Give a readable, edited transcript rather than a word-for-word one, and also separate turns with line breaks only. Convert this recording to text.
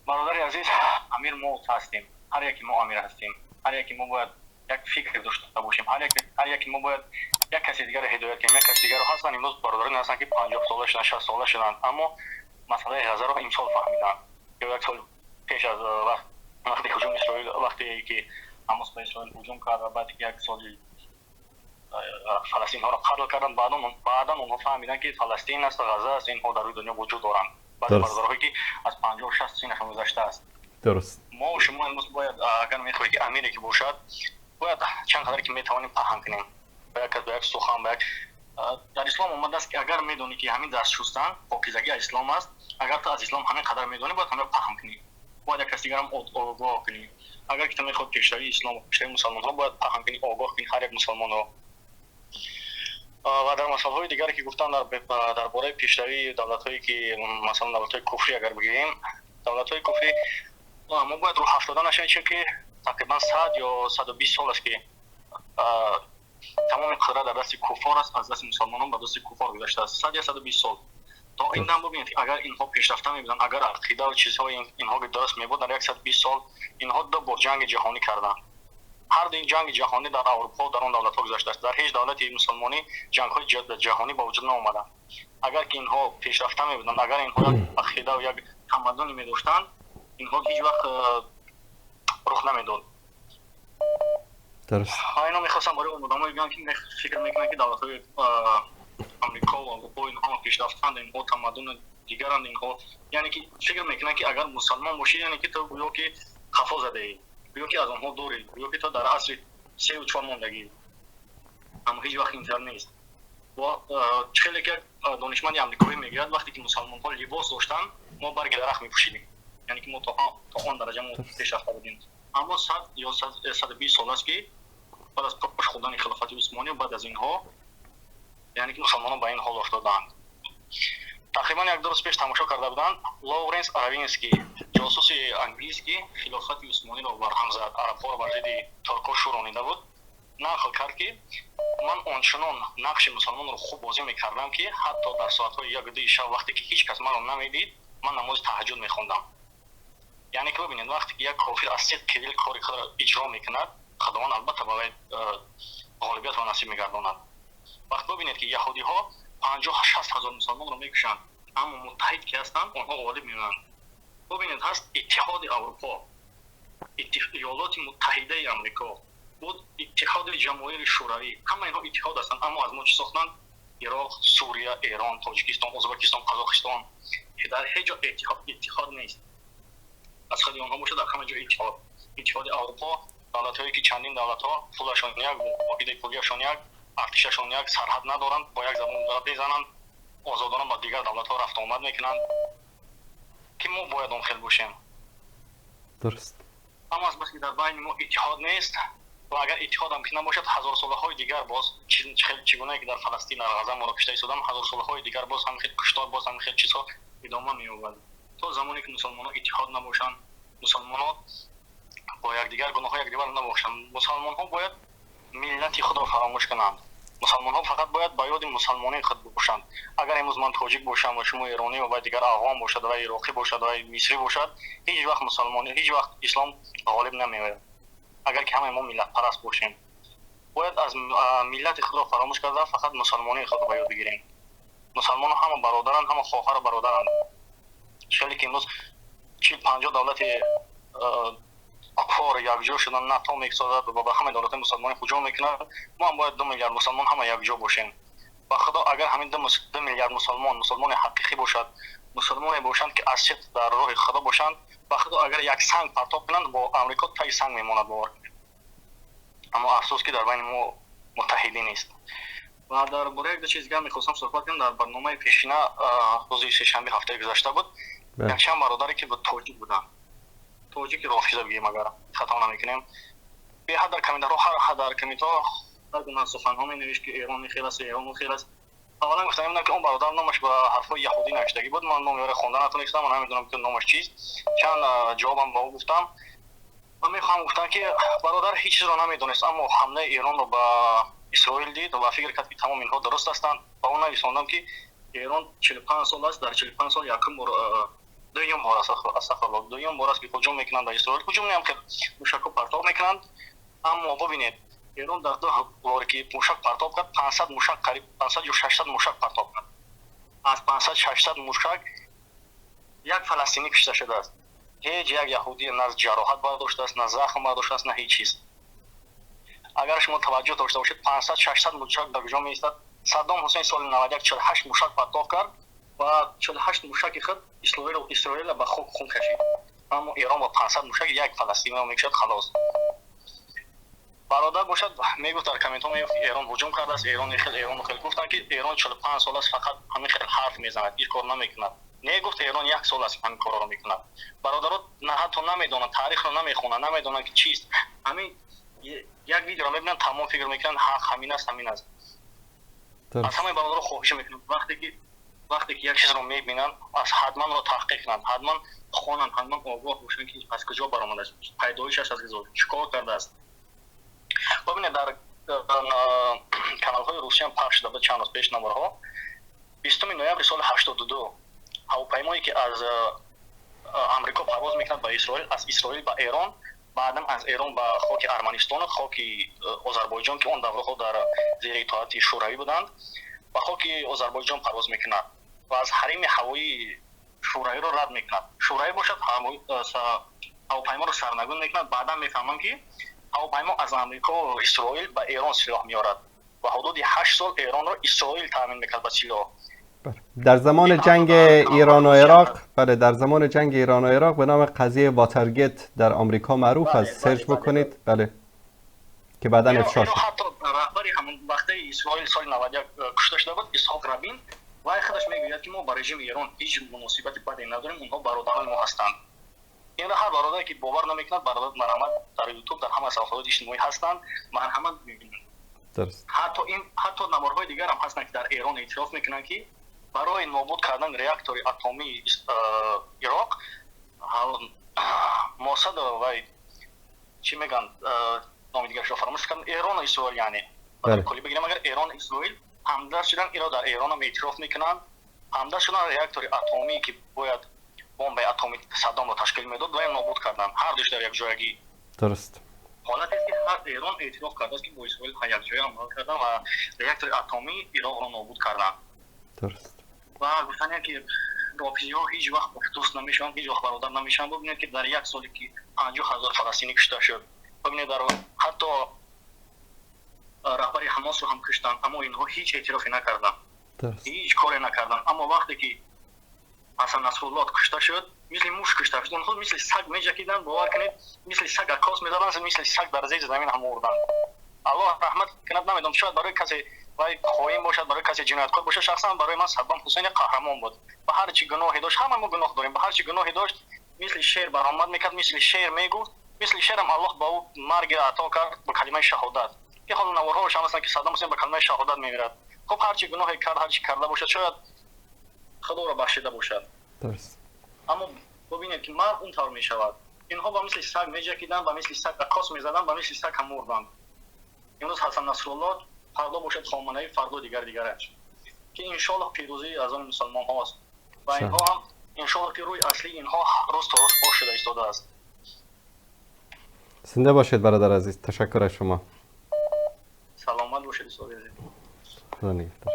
Бародари азиз, амир мо ҳастем, ҳар яке мо амир ҳастем, ҳар яке мо бояд як фикр дошта бошем, ҳар яке мо бояд як каси дигарро ҳидоят кунем, як каси дигарро. Ҳастанд имрӯз бародароне ҳастанд, ки 50 сола шуданд, 60 сола шуданд, аммо масъалаи Ғазаро имсол фаҳмиданд ё як сол пеш аз вақт, вақте ҳуҷуми Исроил, вақте ки Ҳамос ба Исроил ҳуҷум кард ва баъд як соли фаластинҳоро қатл карданд, баъдан онҳо фаҳмиданд, ки Фаластин аст, Ғаза аст, инҳо дар рӯи дунё вуҷуд доранд. Баъзе бародарҳое, ки аз 50, 60 синашон гузаштааст. Мо шумо имрӯз бояд, агар мехоҳед, ки амире ки бошад, бояд чанд қадаре ки метавонем паҳн кунем ба як кас, ба як сухан, ба як. Дар ислом омадааст, ки агар медонӣ, ки ҳамин даст шустан покизагӣ аз ислом аст, агар ту аз ислом ҳамин қадар медонӣ, бояд ҳамин паҳн кунӣ, бояд як кас дигарам огоҳ кунӣ. Агар ки ту мехоҳӣ пешравии ислом, пешравии мусалмонҳо, бояд паҳн кунӣ, огоҳ кунӣ ҳар як мусалмонро. Ва дар масъалаҳои дигаре, ки гуфтам дар бораи пешравии давлатҳое, ки масалан давлатҳои куфрӣ, агар бигирем давлатҳои куфрӣ, мо бояд рӯҳафтода нашавем, чунки тақрибан 100 ё 120 сол аст, ки тамоми қудрат дар дасти куффор аст, аз дасти мусалмонон ба дасти куффор гузаштааст, 100 ё 120 сол. То ин дам бубинед, агар инҳо пешрафта мебуданд, агар ақидаву чизҳои инҳо дуруст мебуд, дар 120 сол инҳо ду бор ҷанги ҷаҳонӣ карданд. Ҳар ду ин ҷанги ҷаҳонӣ дар Аврупо, дар он давлатҳо гузаштааст. Дар ҳеҷ давлати мусулмонӣ ҷангҳои ҷаҳонӣ ба вуҷуд наомаданд. Агар ки инҳо пешрафта мебуданд, агар инҳо як ақидаву як тамаддуне медоштанд, инҳо ҳеҷ вақт рух намедод. Ино мехостам барои он одамое бигӯям, ки фикр мекунанд, ки давлатҳои Амрико ва Аврупо инҳо ҳама пешрафтаанд, инҳо тамаддуни дигаранд, инҳо, яъне ки фикр мекунанд, ки агар мусалмон бошӣ, яъне ки ту гӯё ки қафо задаӣ, гӯё ки аз онҳо дурӣ, гӯё ки ту дар асри сеу чор мондагӣ. Аммо ҳеҷ вақт интар нест. Хеле ки як донишманди амрикоӣ мегӯяд, вақте ки мусалмонҳо либос доштанд, мо барги дарахт мепӯшидем, яъне ки мо то он дараҷа мо пешрафта будем. Аммо 100 ё 120 сол аст, ки баъд аз пош хӯрдани хилофати усмонӣ, баъд аз инҳо, яъне ки мусалмонон ба ин ҳол афтодаанд. Тақрибан як ду рӯз пеш тамошо карда буданд, Лоуренс Аравинский, ҷосуси англис, ки хилофати усмониро барҳам зад, арабҳоро бар зидди туркҳо шӯронида буд, нақл кард, ки ман ончунон нақши мусалмонро хуб бозӣ мекардам, ки ҳатто дар соатҳои 1-2 шаб, вақте ки ҳеҷ кас маро намедид, ман намози таҳаҷҷуд мехондам. Яъне ки бибинед, вақте ки як кофир аз сидқи дил кори худро иҷро мекунад, Худованд албатта ба вай ғолибиятро насиб мегардонад. Вақт бибинед, ки яҳудиҳо 50-60 ҳазор мусалмонро мекушанд, аммо муттаҳид ки ҳастанд, онҳо ғолиб меоянд. Бибинед, ҳаст Иттиҳоди Аврупо, Иёлоти Муттаҳидаи Амрико буд, Иттиҳоди Ҷамоҳири Шӯравӣ, ҳама инҳо иттиҳод ҳастанд, аммо аз мо чӣ сохтанд? Ироқ, Сурия, Эрон, Тоҷикистон, Ӯзбекистон, Қазоқистон. Дар ҳеҷ ҷо иттиҳод нест. Аз худи онҳо бошад, дар ҳама ҷо иттиҳод. Иттиҳоди Аврупо, давлатҳое, ки чандин давлатҳо, пулашон як, воҳидаи пулияшон як, артишашон як, сарҳад надоранд, бо як забон мезананд, озодона ба дигар давлатҳо рафту омад мекунанд, ки мо бояд он хел бошем. Аммо аз бас ки дар байни мо иттиҳод нест, ва агар иттиҳодам ки набошад, ҳазорсолаҳои дигар боз, чӣ гунае ки дар Фаластин, дар Ғаза моро кушта истоданд, ҳазорсолаҳои дигар боз ҳамин хел куштор, боз ҳамин хел чизҳо идома меёбад. То замоне ки мусалмонҳо иттиҳод набошанд, мусалмонҳо бо якдигар гуноҳҳои якдигарро набошанд. Мусалмонҳо бояд миллати худро фаромӯш кунанд. Мусалмонҳо фақат бояд ба ёди мусалмонии худ бошанд. Агар имрӯз ман тоҷик бошам ва шумо эронӣ ва дигар афғон бошад ва ироқӣ бошад ва мисрӣ бошад, ҳеҷ вақт мусалмонӣ, ҳеҷ вақт ислом ғолиб намеояд, агар ки ҳамаи мо миллатпараст бошем. Бояд аз миллати худро фаромӯш карда, фақат мусалмонии худро ба ёд бигирем. Мусалмонҳо ҳама бародаранд, ҳама хоҳару бародаранд. Хеле ки имрӯз 40-50 давлати куффор якҷо шудан, НАТО месозад ва ба ҳамаи давлатҳои мусалмонӣ ҳуҷум мекунад, мо ҳам бояд 2 миллиард мусалмон ҳама якҷо бошем. Ба Худо, агар ҳамин 2 миллиард мусалмон мусалмони ҳақиқӣ бошад, мусалмоне бошанд, ки аз сидқ дар роҳи Худо бошанд, ба Худо, агар як санг партоб кунанд, бо Амрико таги санг мемонад, бовар кунед. Аммо афсӯс, ки дар байни мо муттаҳидӣ нест. Ва дар бораи як ду чиз дигар мехостам суҳбат кунам. Дар барномаи пешина, рӯзи сешанбе ҳафтаи гузашта буд, якчанд бародаре, ки тоҷик буданд, тоҷики рофиза бигем, агар хато намекунем, беҳад дар комментарҳо, ҳар дар комментҳо ҳар гуна суханҳо менавишт, ки Эрон хел аст, Эрон хел аст. Аввалан гуфтанем, ки он бародар номаш ба ҳарфҳои яҳудӣ навиштагӣ буд. Ман номи ӯро хонда натонистам, ман намедонам, ки номаш чист. Чанд ҷавобам ба ӯ гуфтам ва мехоҳам гуфтам, ки бародар ҳеҷ чизро намедонист, аммо ҳамлаи Эронро ба Исроил дид ва фикр кард, ки тамоми инҳо дуруст ҳастанд. Ба ӯ нависондам, ки Эрон 45 сол аст, дар 45 сол якум бор Дуюм бор аст, астағфируллоҳ, дуюм бор аст, ки ҳуҷум мекунанд ба Исроил. Ҳуҷум не, ки мушакҳо партоб мекунанд. Аммо бубинед, Эрон дар ду боре ки мушак партоб кард, 500 мушак, қариб 500 ё 600 мушак партоб кард. Аз 500 600 мушак як фаластинӣ кушта шудааст. Ҳеҷ як яҳудӣ на ҷароҳат бардоштааст, на захм бардоштааст, на ҳеҷ чиз. Агар шумо таваҷҷӯҳ дошта бошед, 500 600 мушак дар куҷо меистад? Саддом Ҳусейн соли 91 48 мушак партоб кард ва 48 мушаки худ Исроилро ба хок хун кашид. Аммо Эрон бо 500 мушак як фаластиниро мекушад, халос. Бародар бошад, мегуфт, дар комментҳо мегуфт, Эрон ҳуҷум кардааст, Эрон хел, Эрон хел. Гуфтанд, ки Эрон 45 сол аст, фақат ҳамин хел ҳарф мезанад, ҳеҷ кор намекунад. Не, гуфт, Эрон як сол аст, ҳамин корро мекунад. Бародаро на ҳатто намедонанд, таърихро намехонанд, намедонанд, ки чист. Ҳамин як видеоро мебинанд, тамом фикр мекунанд, ҳақ ҳамин аст, ҳамин аст. Аз ҳамаи бародаро хоҳиш мекунам, вақте ки як чизро мебинанд, аз ҳатман ро таҳқиқ кунанд, ҳатман хонанд, ҳатман огоҳ бошанд, ки аз куҷо баромадааст, пайдоишаш аз куҷо, чӣ кор кардааст. Бибинед, дар каналҳои Русиям пахш шуда буд чанд рӯз пеш наворҳо. 20 ноябри соли 82 ҳавопаймое, ки аз Амрико парвоз мекунад ба Исроил, аз Исроил ба Эрон, баъдан аз Эрон ба хоки Арманистону хоки Озарбойҷон, ки он давраҳо дар зери итоати Шӯравӣ буданд, ба хоки Озарбойҷон парвоз мекунад ва аз ҳарими ҳавоии Шӯравиро рад мекунад. Шӯравӣ бошад, ҳавопайморо сарнагун мекунад. Баъдан мефаҳмам, ки ҳавопаймо аз Амрико, Исроил ба Эрон силоҳ меорад ва ҳудуди 8 сол Эронро Исроил таъмин мекард ба силоҳ.
در زمان جنگ ایران و عراق، بله، در زمان جنگ ایران و عراق به نام قضیه واترگیت در آمریکا معروف است. سرچ بکنید، بله، که بعدا افشا شد.
حتی رهبری همون وقتی اسرائیل سال 91 کشته شده بود، اسحاق رابین، و خودش میگوید که ما با رژیم ایران هیچ مناسبت بدی نداریم، اونها برادران ما هستند. این هر برادری که باور نمیکند، برادر مرحمت، در یوتیوب، در همه صفحات اجتماعی هستند، مرحمت میبینند. حتی این حتی نوارهای دیگر هم هستند که در ایران اعتراف میکنند که برای نابود کردن реактори атомии Ироқ Мосад ва чӣ мегӯянд, номи дигарашро фаромӯш кардам, Эрону Исроил, яъне кулли бигирем, агар Эрон Исроил ҳамдаст шудан, иро дар Эронам эътироф мекунанд, ҳамдаст шудан, реактори атомӣ, ки бояд бомбаи атомӣ Саддомро ташкил медод, ва нобуд карданд ҳар душ дар якҷоягӣ. Ҳолатест, ки ҳар Эрон эътироф кардааст, ки бо Исроил якҷоя амал карданд ва реактори атомии Ироқро нобуд карданд. Ва гуфтане, ки рофизиҳо ҳеҷ вақт дӯст намешаванд, ҳеҷ вақт бародар намешаванд. Бубинед, ки дар як соле ки 50 000 фаластинӣ кушта шуд, бубинед, дар ҳатто раҳбари Ҳамосро ҳам куштанд, аммо инҳо ҳеҷ эътирофе накарданд, ҳеҷ коре накарданд. Аммо вақте ки Ҳасан Насрулло кушта шуд, мисли муш кушта шуд, онҳо мисли саг меҷакиданд, бовар кунед, мисли саг акос мезаданд, мисли саг дар зери замин ҳам мурданд. Аллоҳ раҳмат кунад. Намедонам, шояд барои касе вай хоин бошад, барои касе ҷинояткор бошад. Шахсан барои ман Саддом Ҳусейн қаҳрамон буд. Ба ҳар чӣ гуноҳе дошт, ҳама мо гуноҳ дорем, ба ҳар чӣ гуноҳе дошт, мисли шер баромад мекард, мисли шер мегуфт, мисли шерам Аллоҳ ба ӯ марги ато кард ба калимаи шаҳодат, ки ҳоло наворҳоаш ҳам ҳастанд, ки Саддом Ҳусейн ба калимаи шаҳодат мемирад. Хуб, ҳар чӣ гуноҳе кард, ҳар чӣ карда бошад, шояд Худоро бахшида бошад. Аммо бубинед, ки марг он тавр мешавад. Инҳо ба мисли саг меҷакиданд, ба мисли саг акос мезаданд, ба мисли саг ҳам мурданд. Имрӯз Ҳасан Насрулло, фардо бошад Хоманаӣ, фардо дигар дигараш, ки иншоаллоҳ пирӯзӣ аз он мусалмонҳост ва инҳо ҳам иншоаллоҳ, ки рӯи аслии инҳо рӯз то рӯз фош шуда истодааст.
زنده باشید برادر عزیز، تشکر از شما.
саломат бошед, устоди азиз.
خدا نگهدار.